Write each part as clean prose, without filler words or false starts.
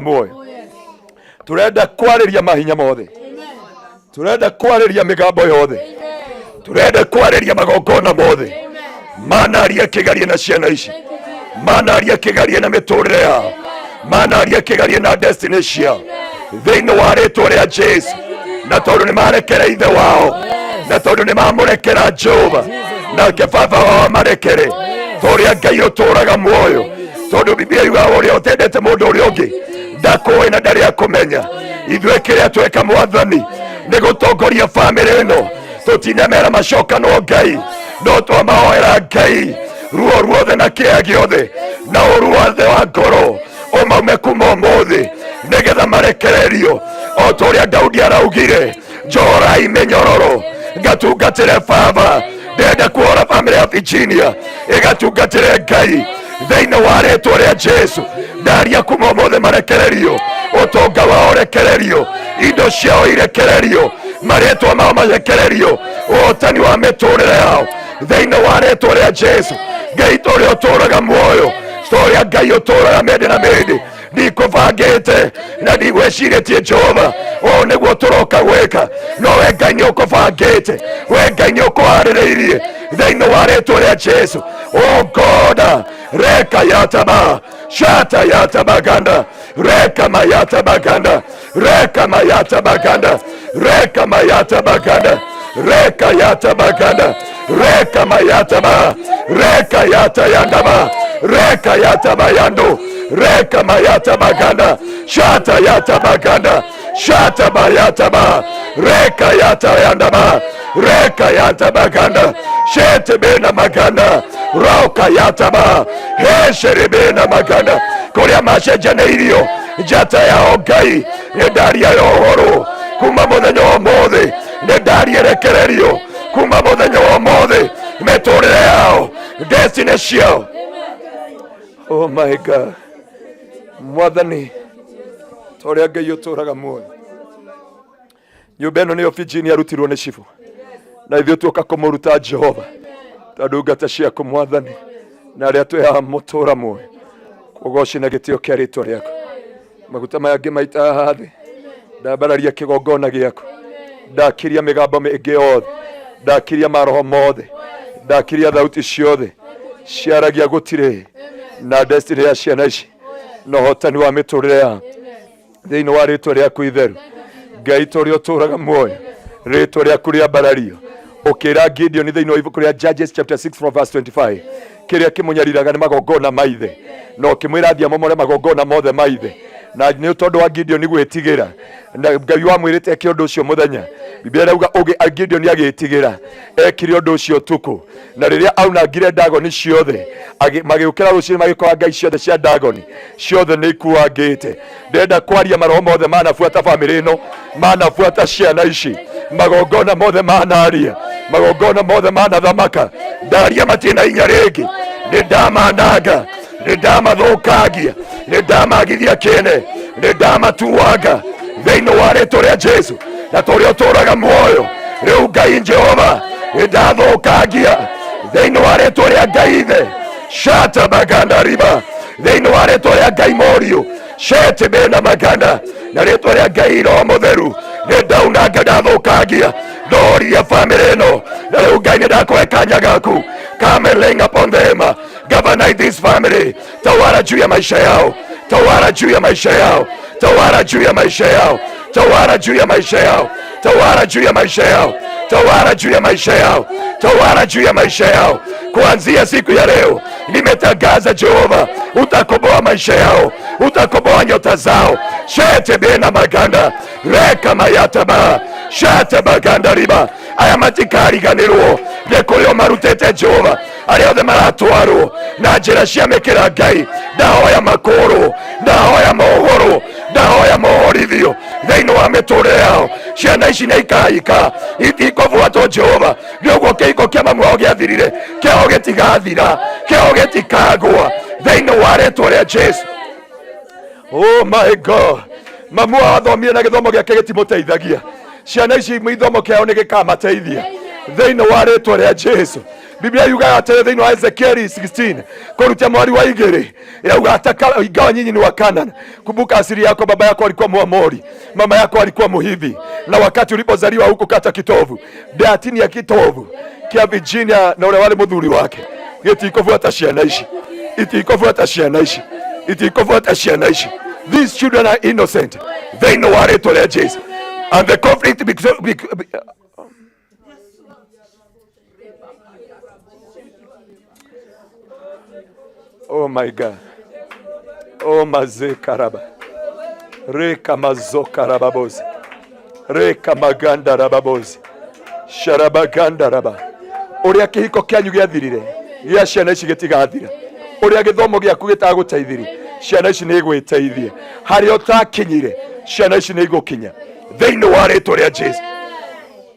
Muoyo. Turenda kwarĩria mahinya mothe, turenda kwarĩria mĩgambo yothe, turenda kwarĩria magongona mothe manaria kĩgarie na ciana ici, manaria kĩgarie na mĩtũrĩre yao, manaria kĩgarie na destiny ciao thĩinĩ wa rĩtwa rĩa Jesu. Na tondũ nĩ marekera ithe wao, na tondũ nĩ mamũrekera Jehova, nake baba wao amarekere tũrĩa Ngai ũtũraga muoyo, tondũ Biblia yugaga ũrĩa ũtendete mũndũ ũrĩa ũngĩ ndakũĩ na ndarĩ akũmenya. Ithuĩ kĩrĩa tweka, Mwathani, nĩ gũtongoria bamĩrĩ ĩno. Tũtinamera macokanwo, Ngai, no twamahoera Ngai ruo ruothe na kĩeha gĩothe na ũru wothe wa ngoro ũmaume kuma ũmũthĩ, nĩgetha marekererio o ta ũrĩa Daudi araugire, "Njohorai mĩnyororo ngatungatĩre baba." Ndenda kuora bamĩrĩ ya Virginia ĩgatungatĩre Ngai thĩinĩ wa rĩtwa rĩa Jesu. Ndaria kuma ũmũthĩ marekererio, ũtonga wao ũrekererio, indo ciao irekererio, marĩtwa mao marekererio, ũhotani wa mĩtũrĩre yao thĩinĩ wa rĩtwa rĩa Jesu. Ngai tũrĩa ũtũraga muoyo, tũrĩa Ngai ũtũraga mĩndĩ na mĩndĩ, ndikũbangĩte na ndigwĩcirĩtie, Jehova, ũũ nĩguo tũroka gwĩka, no we Ngai nĩ ũkũbangĩte, we Ngai nĩ ũkũharĩrĩirie thĩinĩ wa rĩtwa rĩa Jesu. Oh God, reka yataba shata yatabaganda reka mayatabaganda reka mayatabaganda reka mayatabaganda reka yatabaganda reka mayataba reka yatayandaba reka yatabayando reka mayatabaganda shata yatabaganda shata bayataba reka yatayandaba reka yatabaganda shete bena maganda roka yataba hesherebena maganda kũrĩa macenjanĩirio njata yao. Ngai, nĩ ndaria ya ũhoro kuma mũthenya wa ũmũthĩ, nĩ ndaria rekererio kuma mũthenya wa ũmũthĩ, mĩtũrĩre yao, destiny ciao. Oh my God, Mwathani, ta ũrĩa Ngai ũtũraga muoyo, nyũmba ĩno nĩyo Virginia arutirwo nĩ cibũ, na ithuĩ tuoka kũmũruta Jehova ta ndungata ciaku, Mwathani, na arĩa twĩ haha mũtũra muoyo. Ũgoci na gĩtĩo kĩa rĩtwa rĩaku. Maguta maya ngĩmaita haha thĩ, ndambararia kĩgongona gĩaku, ndakiria mĩgambo mĩngĩ yothe, ndakiria maroho mothe, ndakiria thauti ciothe ciaragia gũtirĩ na destiny ya ciana ici na ũhotani wa mĩtũrĩre yao thĩinĩ wa rĩtwa rĩaku itheru. Ngai ta ũrĩa ũtũraga muoyo, rĩtwa rĩaku rĩambarario. Ũkĩra Gideon thĩinĩ wa ibuku rĩa Judges chapter 6 from verse 25, kĩrĩa kĩmũnyariraga nĩ magongona ma ithe, na ũkĩmwĩra athiĩ amomore magongona mothe ma ithe. Na nĩ tondũ wa Gideon gwĩtigĩra, na Ngai wamwĩrĩte eke ũndũ ũcio mũthenya, Biblia ĩrauga ũgĩ Gideon agĩtigĩra, ekire ũndũ ũcio ũtukũ. Na rĩrĩa aunangire ndagoni ciothe, magĩũkĩra rũcinĩ magĩkora ngai ciothe cia ndagoni ciothe nĩ ikuangĩte. Ndĩrenda kwaria maroho mothe manabuata bamĩrĩ ĩno, manabuata ciana ici, magongona mothe manaria, magongona mothe manathamaka, ndaria matirĩ na hinya rĩngĩ. Nĩ ndamananga, nĩ ndamathũkangia, nĩ ndamagithia kĩene, nĩ ndamatuanga thĩinĩ wa rĩtwa rĩa Jesu. Na tũrĩa ũtũraga muoyo rĩu, Ngai Jehova, nĩ ndathũkangia thĩinĩ wa rĩtwa rĩa Ngai Ithe, shata maganda riba, thĩinĩ wa rĩtwa rĩa Ngai Mũriũ, shete bena maganda, na rĩtwa rĩa Ngai Roho Mũtheru. Nĩ ndaunanga, ndathũkangia, ndoria bamĩrĩ ĩno. Na rĩu Ngai, nĩ ndakũhe kanya gaku. Come and laying upon them, govern this family. Tawala juu ya maisha yao, tawala juu ya maisha yao, tawala juu ya maisha yao, tawala juu ya maisha yao, tawala juu ya maisha yao, tawala juu ya maisha yao, tawala juu ya maisha yao. Kuanzia siku ya leo nimetangaza, Jehova, utakomboa maisha yao, utakomboa nyota zao. Shete bena maganda reka mayataba shate baganda riba. Aya matikariganĩrwo nĩ kũrĩa marutĩte, Jehova. Arĩa othe maratwarwo na njĩra cia mĩkĩra, Ngai, ndahoya makũrwo, ndahoya mohorwo, ndahoya mohorithio thĩinĩ wa mĩtũrĩre yao. Ciana ici nĩ ikahika, itikũbuatwo, Jehova. Nĩ ũguo kĩhiko kĩa mamu wao gĩathirire, kĩao gĩtigathira, kĩao gĩtikagwa thĩinĩ wa rĩtwa rĩa Jesu. Oh my God, mamu wao athomire na gĩthomo gĩake gĩtimũteithagia. Ciana ici gĩthomo kĩao nĩ gĩkamateithia thĩinĩ wa rĩtwa rĩa Jesu. Biblia yugaga atĩrĩ thĩinĩ wa Ezekieli 16 kũrutia mwari wa igĩrĩ, ĩrauga hata ingawa nyinyi ni wa Canaan, kumbuka asili yako, baba yako alikuwa Muamori, mama yako alikuwa Muhivi, na wakati ulipozaliwa hukukata kitovu. Ndatini ya kitovu kia Virginia na ũrĩa warĩ mũthuri wake gĩtikũbuata ciana ici, itikũbuata ciana ici, itikũbuata ciana ici. These children are innocent thĩinĩ wa rĩtwa rĩa Jesu. And the conflict because, oh my God. Oh maze karaba. Reka mazoka rababozi. Reka maganda rababozi. Sharabaganda raba. Ũrĩa kĩhiko kĩanyu gĩathirire gĩa ciana ici gĩtigathira. Ũrĩa gĩthomo gĩaku gĩtagũteithirie ciana ici nĩ igwĩteithie. Harĩa ũtakinyire ciana ici nĩ igũkinya thĩinĩ wa rĩtwa rĩa Jesu.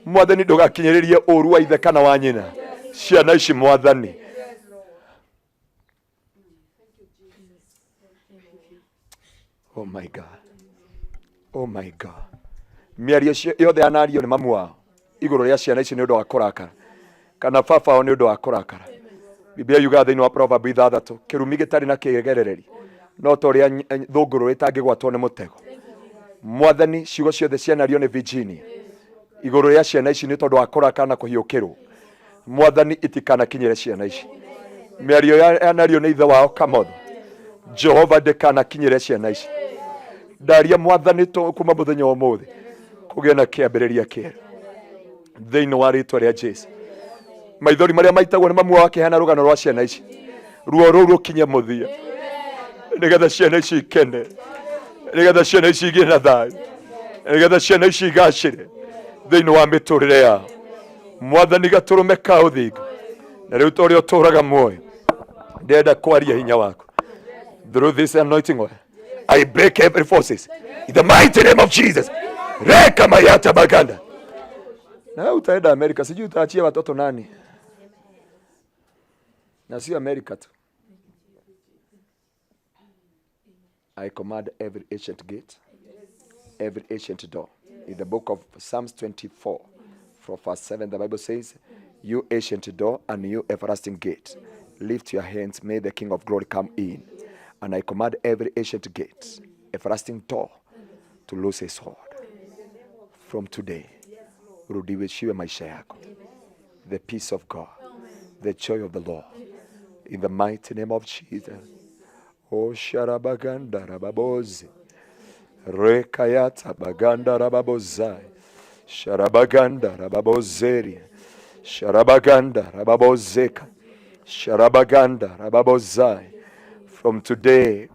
Mwathani ndũgakinyĩrĩrie ũru wa ithe kana wa nyina ciana ici Mwathani. Oh my God. Oh my God. Mĩario yothe yanario nĩ mamu wao igũrũ rĩa ciana ici nĩ ũndũ wa kũrakara kana baba wao nĩ ũndũ wa kũrakara. Biblia yugaga thĩinĩ wa Proverb 6 kĩrumi gĩtarĩ na kĩgerereri no ta ũrĩa thũngũrũ ĩtangĩgwatwo nĩ mũtego. Mwathani, ciugo ciothe cianario nĩ Virginia igũrũ rĩa ciana ici nĩ tondũ wa kũrakara na kũhiũkĩrwo, Mwathani itikanakinyĩre ciana ici. Mĩario yanario nĩ ithe wao Kamotho, Jehova ndĩkanakinyĩre ciana ici. Ndaria Mwathani kuma mũthenya wa ũmũthĩ kũgĩe na kĩambĩrĩria kĩerũ thĩinĩ wa rĩtwa rĩa Jesu. Maithori marĩa maitagwo nĩ mamu wao akĩheana rũgano rwa ciana ici, ruo rũu rũkinye mũthia nĩgetha ciana ici ikene, nĩgetha ciana ici igĩe na thayũ, nĩgetha ciana ici igacĩre thĩinĩ wa mĩtũrĩre yao. Mwathani gatũrũme ka ũthingu, na rĩu ta ũrĩa ũtũũraga muoyo, ndĩrenda kwaria hinya waku through this anointing oil. I break every forces in the mighty name of Jesus. Reka mayata baganda. Na wewe utaenda Amerika, sijui utaachia watoto nani, na sio Amerika tu. I command every ancient gate, every ancient door. In the book of Psalms 24, from verse 7, the Bible says, you ancient door and you everlasting gate, lift your hands, may the King of glory come in. And I command every ancient gate, everlasting door, to lose his hold. From today, rudishiwe maisha yako. The peace of God, the joy of the Lord, in the mighty name of Jesus. Oh, sharabaganda rababozi. Rekayata baganda rababozai. Sharabaganda rababozeri. Sharabaganda rababozeka. Sharabaganda rababozai. From today,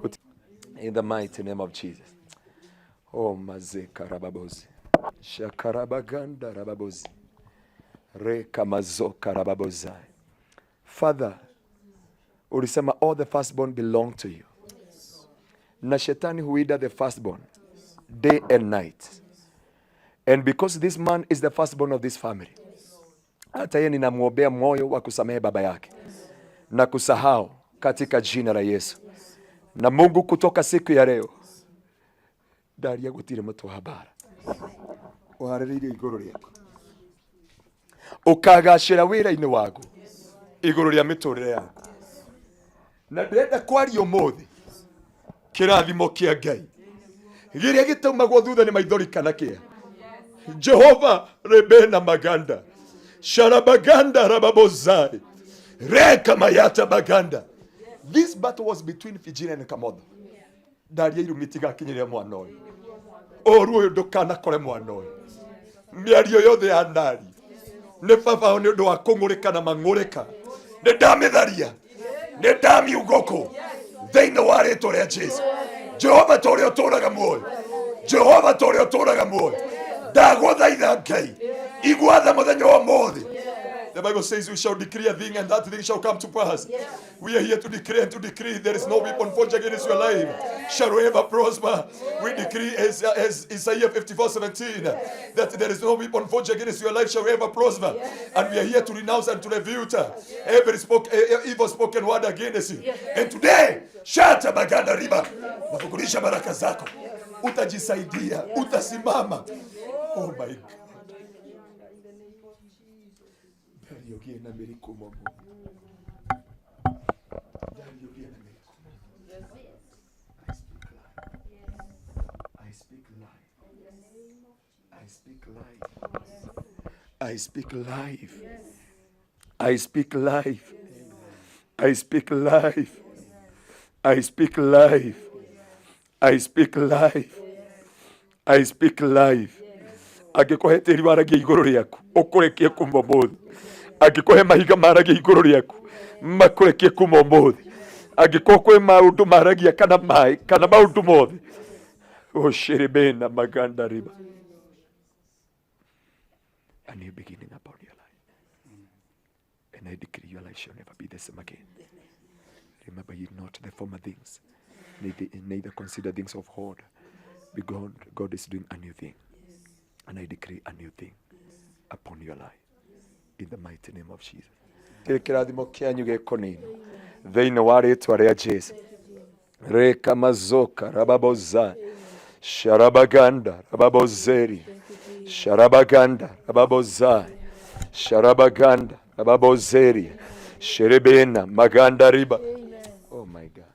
in the mighty name of Jesus. Oh, mazeka rababozi. Shakarabaganda rababozi. Rekamazoka rababozai. Father, ulisema all the firstborn belong to you. Na shetani huida the firstborn day and night. And because this man is the firstborn of this family, hata yeye ninamwombea moyo wa kusamehe baba yake na kusahau katika jina la Yesu. Na Mungu, kutoka siku ya leo ndaria gũtirĩ mũtwe wa mbara ũharĩrĩirio igũrũ rĩaku, ũkagacĩra wĩra-inĩ waku igũrũ rĩa mĩtũrĩre yaku. Na ndĩrenda kwaria ũmũthĩ kĩrathimo kĩa Ngai gĩrĩa gĩtaumagwo thutha nĩ maithori kana kĩa Jehova rebena maganda sharabaganda rababozai reka mayata baganda. This battle was between Virginia and Kamotho. Ndaria irumi itigakinyĩrĩre mwana ũyũ, ũru ũyũ ndũkanakore mwana ũyũ. Mĩario yothe ya ndari nĩ baba wao nĩ ũndũ wa kũng'ũrĩka na mang'ũrĩka, nĩ ndamĩtharia, nĩ ndamiuga kũ thĩinĩ wa rĩtwa rĩa Jesu. Jehova ta ũrĩa ũtũũraga muoyo, Jehova ta ũrĩa ũtũũraga muoyo, ndagũthaitha Ngai, igua tha mũthenya wa ũmũthĩ. The Bible says we shall decree a thing and that thing shall come to pass. We are here to declare and to decree there is no weapon forged against your life shall ever prosper. We decree as Isaiah 54:17 that there is no weapon forged against your life shall ever prosper. And we are here to renounce and to refute every evil spoken word against you. And today, shata baganda riba, nafukurisha baraka zako, utajisaidia, utasimama. Oh my God. Ndaria ũgĩe na mĩri kuma ũmũthĩ. Ndaria ũgĩe na mĩri kuma ũmũthĩ. I speak life. I speak life. I speak life. I speak life. I speak life. I speak life. I speak life. I speak life. I speak life. Angĩkũhe tĩri waragia igũrũ rĩaku ũkũrekie kuma ũmũthĩ. Angĩkũhe mahiga maragia igũrũ rĩaku makũrekie kuma ũmũthĩ. Angĩkorwo kwĩ maũndũ maragia kana maĩ kana maũndũ mothe ũcĩrĩmena maganda riba. A new beginning upon your life. And I decree your life shall never be the same again. Remember ye not the former things, neither consider things of old. Because God is doing a new thing. And I decree a new thing upon your life. In the mighty name of Jesus. Kĩrĩ kĩrathimo kĩanyu gĩkũninwo thĩinĩ wa rĩtwa rĩa Jesu. Reka mazoka rababoza sharabaganda rababozeri sharabaganda rababoza sharabaganda rababozeri sherebena maganda riba. Oh my God.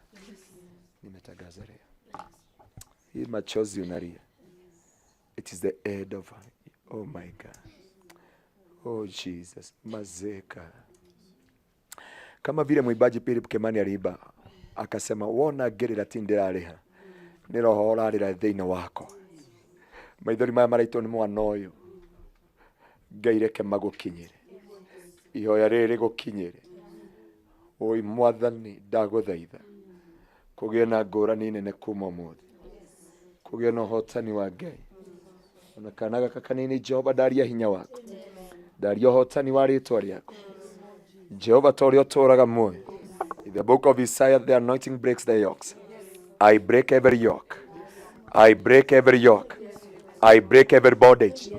Nimetangaza leo. Hii machozi unalia. It is the end of, oh my God. Oh Jesus, mazeka. Kama vile mwimbaji Philip Kimani aliimba akasema wona ngĩrĩra ti ndĩrarĩha nĩ roho ũrarĩra thĩinĩ wakwa. Maithori maya maraitwo nĩ mwana ũyũ, Ngai reke magũkinyĩre, ihoya rĩrĩ rĩgũkinyĩre. Oi Mwathani, ndagũthaitha kũgĩe na ngũrani nene kuma ũmũthĩ, kũgĩe na ũhotani wa Ngai. Ona kana gaka kanini, Jehova, ndaria hinya waku, ndaria ũhotani wa rĩtwa rĩaku Jehova, ta ũrĩa ũtũũraga muoyo. In the book of Isaiah, the anointing breaks the yokes. I break every yoke. I break every yoke. I break every bondage.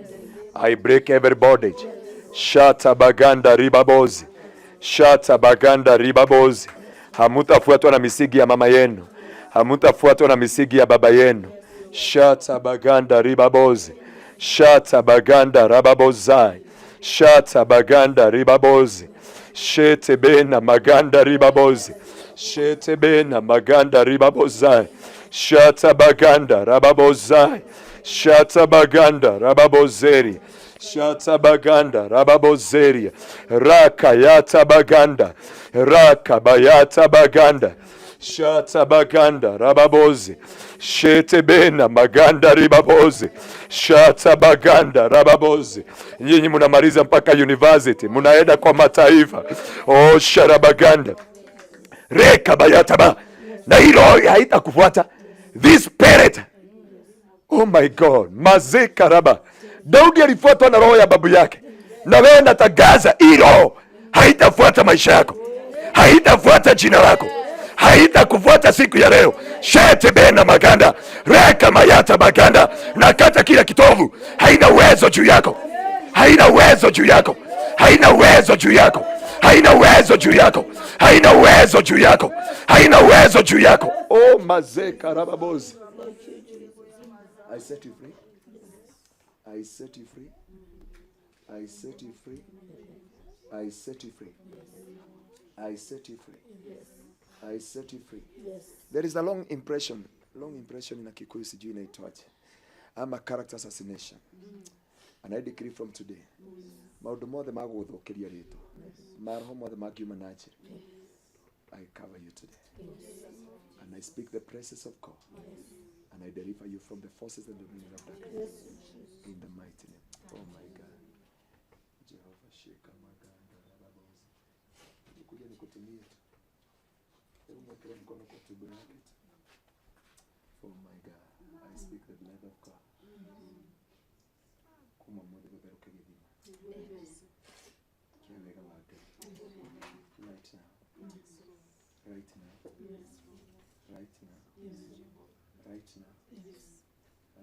I break every bondage. Shata baganda ribabozi. Shata baganda ribabozi. Hamutafuatwa na misingi ya mama yenu. Hamutafuatwa na misingi ya baba yenu. Shata baganda ribabozi. Shata baganda rababozai. Shata baganda ribabozi. Shete bena maganda ribabozi. Shete bena maganda ribabozai. Shata baganda rababozai. Shata baganda rababozeri. Shata baganda rababozeri. Raka yata baganda. Raka bayata baganda. Shata baganda rababozi. Shete bena maganda ribabozi. Shata baganda rababozi. Nyinyi mnamaliza mpaka university, mnaenda kwa mataifa. Oh sharabaganda. Reka bayataba. Na hilo haitakufuata. This spirit. Oh my God. Mazeka raba. Daudi alifuatwa na roho ya babu yake. Na wewe natangaza hii roho haitafuata maisha yako. Haitafuata jina lako. Haitakufuata siku ya leo. Shete bena maganda. Reka mayata maganda. Nakata kila kitovu. Haina uwezo juu yako. Haina uwezo juu yako. Haina uwezo juu yako. Haina uwezo juu yako. Haina uwezo juu yako. Haina uwezo juu yako. Oh mazeka rababozi. I set you free. I set you free. I set you free. I set you free. I set you free. I set you free. There is a long impression. Long impression in a Kikuyu sijui inaitwaje. Ama character assassination. And I decree from today. Maũndũ mothe ma gũgũthũkĩria rĩtwa. Maroho mothe mangiuma na njĩra. I cover you today. And I speak the presence of God. And I deliver you from the forces and dominion of darkness. In the mighty name. Oh my God. Jehovah shika maganda rababozi. Nikuja nikutumie tu. Hebu mwekele mkono kwa tumbo yake tu. Oh my God. I speak the blood of God. Kuma ũmũthĩ gũtherũke gĩthima kĩa wega wa Ngai. Right now. Right now. Right now. Right now.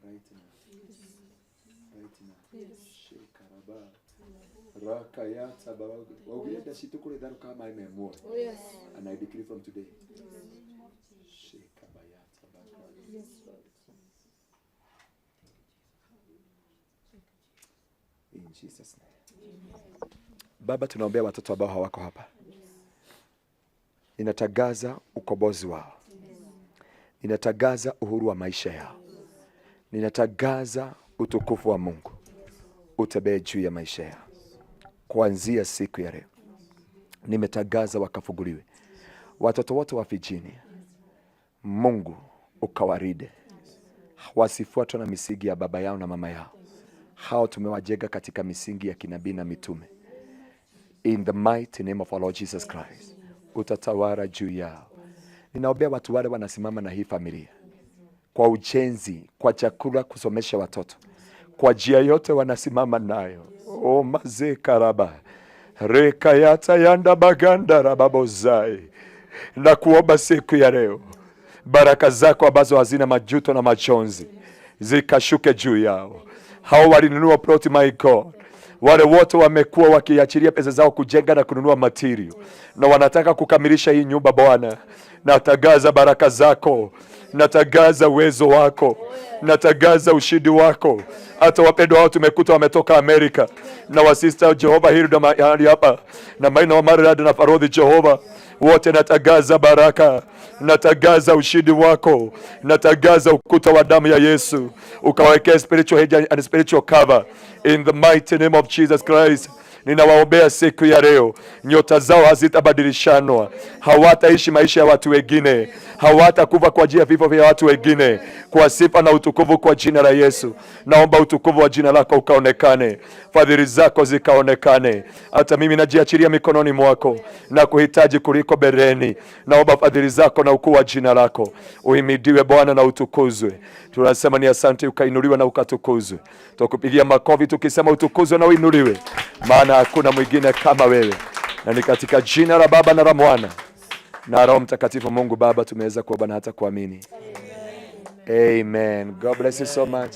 Right now. Right now. Shekaraba. Rakayata baba. Waugire nda citũ kũrĩ therũkaga maĩ me muoyo. And I decree from today. Shekabayata baba. In Jesus' name. Baba, tunaombea watoto ambao hawako hapa. Ninatangaza ukombozi wao, ninatangaza uhuru wa maisha yao, ninatangaza utukufu wa Mungu utembee juu ya maisha yao kuanzia siku ya leo. Nimetangaza wakafunguliwe watoto wote wa Virginia. Mungu ukawalinde, wasifuatwe na misingi ya baba yao na mama yao. Hao tumewajenga katika misingi ya kinabii na mitume. In the mighty name of our Lord Jesus Christ, utatawala juu yao. Ninaombea watu wale wanasimama na hii familia kwa ujenzi, kwa chakula, kusomesha watoto, kwa njia yote wanasimama nayo. O maze karaba rekayata yanda baganda rababozai, na kuomba siku ya leo baraka zako ambazo hazina majuto na machozi zikashuke juu yao. Hao walinunua ploti, my God, wale wote wamekuwa wakiachilia pesa zao kujenga na kununua material na wanataka kukamilisha hii nyumba. Bwana, natangaza baraka zako, natangaza uwezo wako, natangaza ushindi wako. Hata wapendwa wao tumekuta wametoka Amerika na wasista Jehova Hilda mahali hapa na Maina wa Maridad na Farodhi Jehova, wote natangaza baraka, natangaza ushindi wako, natangaza ukuta wa damu ya Yesu ukawekea spiritual hedge and spiritual cover in the mighty name of Jesus Christ. Ninawaombea siku ya leo, nyota zao hazitabadilishanwa, hawataishi maisha ya watu wengine, hawatakufa kwa ajili ya vifo vya watu wengine, kwa sifa na utukufu kwa jina la Yesu. Naomba utukufu wa jina lako ukaonekane, fadhili zako zikaonekane. Hata mimi najiachilia mikononi mwako na kuhitaji kuliko bereni. Naomba fadhili zako na ukuu wa jina lako uhimidiwe Bwana na utukuzwe. Tunasema ni asante, ukainuliwe na ukatukuzwe. Tukupigia makofi tukisema utukuzwe na uinuliwe, maana hakuna mwingine kama wewe, na ni katika jina la Baba na la Mwana na Roho Mtakatifu. Mungu Baba, tumeweza kuomba na hata kuamini. Amen. God bless you so much.